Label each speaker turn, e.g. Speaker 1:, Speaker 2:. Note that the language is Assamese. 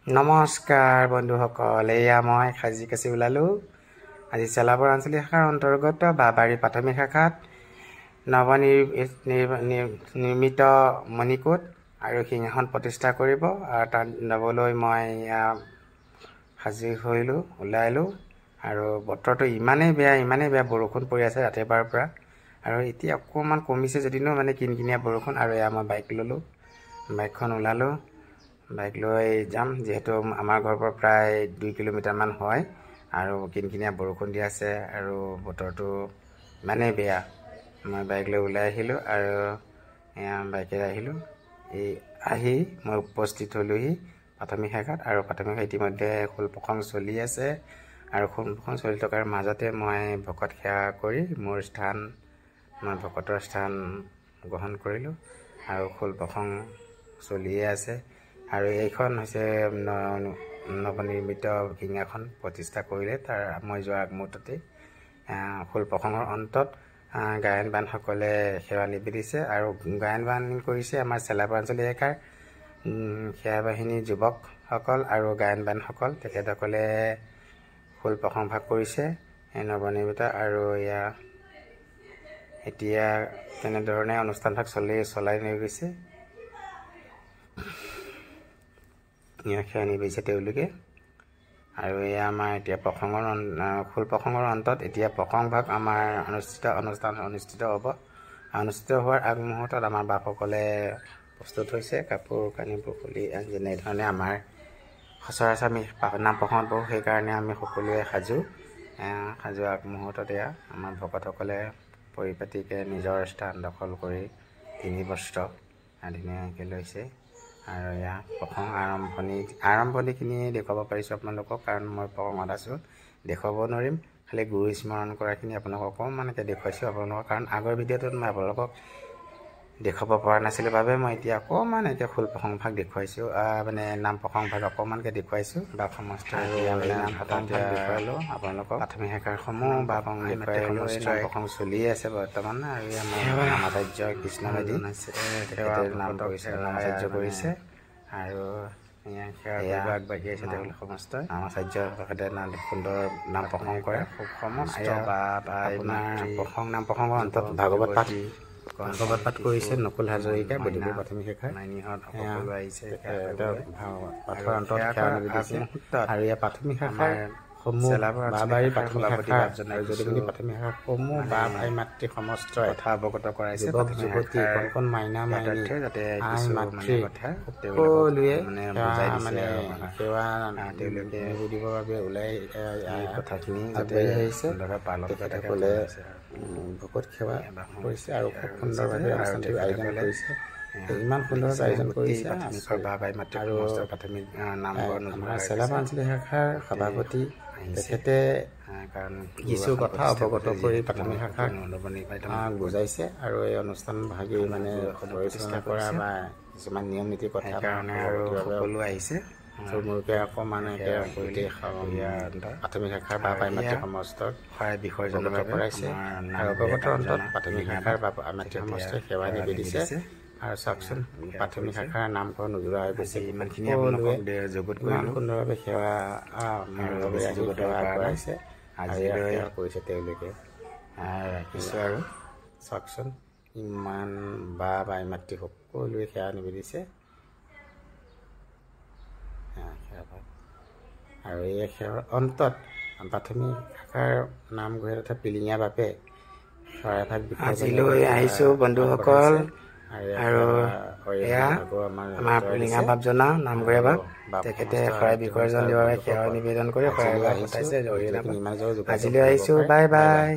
Speaker 1: নমস্কাৰ বন্ধুসকল, এয়া মই সাজি কাচি ওলালোঁ। আজি চেলাবৰ আঞ্চলিক শাখাৰ অন্তৰ্গত বাঁহবাৰী প্ৰাথমিক শাখাত নৱনিৰ্মিত মণিকূট আৰু সিংহাসন প্ৰতিষ্ঠা কৰিব আৰু তাত যাবলৈ মই সাজু হৈলোঁ, ওলালোঁ। আৰু বতৰটো ইমানেই বেয়া, ইমানেই বেয়া, বৰষুণ পৰি আছে ৰাতিপুৱাৰ পৰা আৰু এতিয়া অকণমান কমিছে যদিও মানে কিনকিনীয়া বৰষুণ। আৰু এয়া মই বাইক ল'লোঁ, বাইকখন ওলালোঁ, বাইক লৈ যাম। যিহেতু আমাৰ ঘৰৰ পৰা প্ৰায় 2 কিলোমিটাৰমান হয় আৰু কিনকিনীয়া বৰষুণ দি আছে আৰু বতৰটো ইমানেই বেয়া, মই বাইক লৈ ওলাই আহিলোঁ আৰু এয়া বাইকেৰে আহিলোঁ। এই আহি মই উপস্থিত হ'লোহি প্ৰাথমিক শাখাত আৰু প্ৰাথমিক ইতিমধ্যে খোল প্ৰসংগ চলি আছে আৰু খোল প্ৰসংগ চলি থকাৰ মাজতে মই ভকত সেৱা কৰি মোৰ স্থান, মই ভকতৰ স্থান গ্ৰহণ কৰিলোঁ আৰু খোল প্ৰসংগ চলিয়ে আছে। আৰু এইখন হৈছে নৱনিৰ্মিত সিংহাসন প্ৰতিষ্ঠা কৰিলে, তাৰ মই যোৱাৰ আগমুহূৰ্ততেই খোল প্ৰসংগৰ অন্তত গায়ন বায়নসকলে সেৱা নিবেদিছে আৰু গায়ন বায়ন কৰিছে আমাৰ চেলাবৰ আঞ্চলিক শাখাৰ সেৱা বাহিনীৰ যুৱকসকল আৰু গায়ন বায়নসকল, তেখেতসকলে খোল প্ৰসংগ ভাগ কৰিছে নৱনিৰ্মিত। আৰু এয়া এতিয়া তেনেধৰণে অনুষ্ঠানভাগ চলাই লৈ গৈছে, সেৱা নিবেদিছে তেওঁলোকে। আৰু এয়া আমাৰ এতিয়া প্ৰসংগৰ খোল প্ৰসংগৰ অন্তত এতিয়া প্ৰসংগ ভাগ আমাৰ অনুষ্ঠান অনুষ্ঠিত হ'ব। অনুষ্ঠিত হোৱাৰ আগমুহূৰ্তত আমাৰ বাপসকলে প্ৰস্তুত হৈছে, কাপোৰ কানিবোৰ খুলি যেনেধৰণে আমাৰ সচৰাচৰ আমি নাম প্ৰসংগত বহোঁ, সেইকাৰণে আমি সকলোৱে সাজু। সাজু আগমুহূৰ্তত এয়া আমাৰ ভকতসকলে পৰিপাটিকৈ নিজৰ স্থান দখল কৰি তিনি বস্ত্ৰ ধুনীয়াকৈ লৈছে। আৰু এয়া প্ৰসংগ আৰম্ভণিখিনিয়ে দেখুৱাব পাৰিছোঁ আপোনালোকক, কাৰণ মই প্ৰসংগত আছোঁ, দেখুৱাব নোৱাৰিম। খালি গুৰু স্মৰণ কৰাখিনি আপোনালোকক অকণমানকৈ দেখুৱাইছোঁ আপোনালোকক, কাৰণ আগৰ ভিডিঅ'টোত মই আপোনালোকক দেখুৱাব পৰা নাছিলোঁ বাবে মই এতিয়া অকণমান এতিয়া খোল প্ৰসংগ ভাগ দেখুৱাইছোঁ, মানে নাম প্ৰসংগ ভাগ অকণমানকৈ দেখুৱাইছোঁ। বা সমস্ত মানে নাম প্ৰসংগ ভাগ দেখুৱালোঁ আপোনালোকক। প্ৰাথমিক শাখাৰ সমূহ বা নাম প্ৰসংগ চলিয়ে আছে বৰ্তমান। আৰু আমাৰ নামাচাৰ্য কৃষ্ণ মেধি তেখেতে নাম নামাচাৰ্য কৰিছে আৰু সেৱা আগবাঢ়ি আহিছে তেওঁলোক সমস্ত। নামাচাৰ্য তেখেতে সুন্দৰ নাম প্ৰসংগ কৰে। সমস্ত বা আপোনাৰ প্ৰসংগ নাম প্ৰসংগৰ অন্তত ভাগৱত পাঠ কৰিছে নকুল হাজৰিকা, বদিপুৰ প্ৰাথমিক শাখাৰ আহিছে পাঠৰ অন্তত সেৱা নিবেদিছে। আৰু ইয়াৰ প্ৰাথমিক শাখাৰ সমূহ বাঁহবাৰী প্ৰাথমিক শাখা আৰু যদুমণি প্ৰাথমিক শাখাৰ সমূহ বা ভাই মাতৃ সমস্ত
Speaker 2: কথা অৱগত কৰাইছে,
Speaker 1: যুৱক যুৱতী, কণ কণ মাইনা মাইনী, আই মাতৃ সকলোৱে মানে সেৱা
Speaker 2: তেওঁলোকে
Speaker 1: নিবেদিবৰ বাবে ওলাই
Speaker 2: কথাখিনি
Speaker 1: আগবাঢ়ি আহিছে। তেখেতসকলে ভকত সেৱা কৰিছে আৰু খুব সুন্দৰভাৱে অনুষ্ঠানটো আয়োজন কৰিছে, ইমান সুন্দৰভাৱে আয়োজন কৰিছে।
Speaker 2: আৰু প্ৰাথমিক নামঘৰ
Speaker 1: আমাৰ চেলাবৰ আঞ্চলিক শাখাৰ সভাপতি তেখেতে
Speaker 2: কাৰণ
Speaker 1: কিছু কথা অৱগত কৰি প্ৰাথমিক শাখাক বুজাইছে আৰু এই অনুষ্ঠান ভাগি মানে পৰিচালনা কৰা বা কিছুমান নিয়ম নীতিৰ কথা
Speaker 2: কাৰণে আৰু সকলো আহিছে।
Speaker 1: থুলমূলকৈ অকণমান গোটেই প্ৰাথমিক শাখাৰ বা মাতৃ সমস্তক
Speaker 2: শৰাই বিসৰ্জনৰ
Speaker 1: কৰাইছে আৰু অৱগতৰ অন্তত প্ৰাথমিক শাখাৰ বা মাতৃ সমস্তই সেৱা নিবেদিছে। আৰু চাওকচোন প্ৰাথমিক শাখাৰ নামঘৰ নোযোৰা হৈ গৈছে,
Speaker 2: ইমানখিনি আপোনালোকক যুগুত
Speaker 1: ইমান সুন্দৰভাৱে সেৱা আগবঢ়াইছে,
Speaker 2: আজিলৈ
Speaker 1: কৰিছে তেওঁলোকে।
Speaker 2: ৰাখিছোঁ। আৰু
Speaker 1: চাওকচোন ইমান বা বাই মাতৃ সকলোৱে সেৱা নিবেদিছে। আৰু এই সেৱাৰ অন্তত প্ৰাথমিক শাখাৰ নামঘৰীয়া তথা পিলিঙীয়া বাপে শৰাইভাগ
Speaker 2: আজিলৈ আহিছোঁ বন্ধুসকল। আৰু এয়া আমাৰ পিলিঙা বাপজনা নামঘৰীয়া বাপ, তেখেতে শৰাই বিসৰ্জন দিয়াৰ বাবে সেৱা নিবেদন কৰি শৰাই পঠাইছে। আজিলৈ আহিছোঁ, বাই বাই।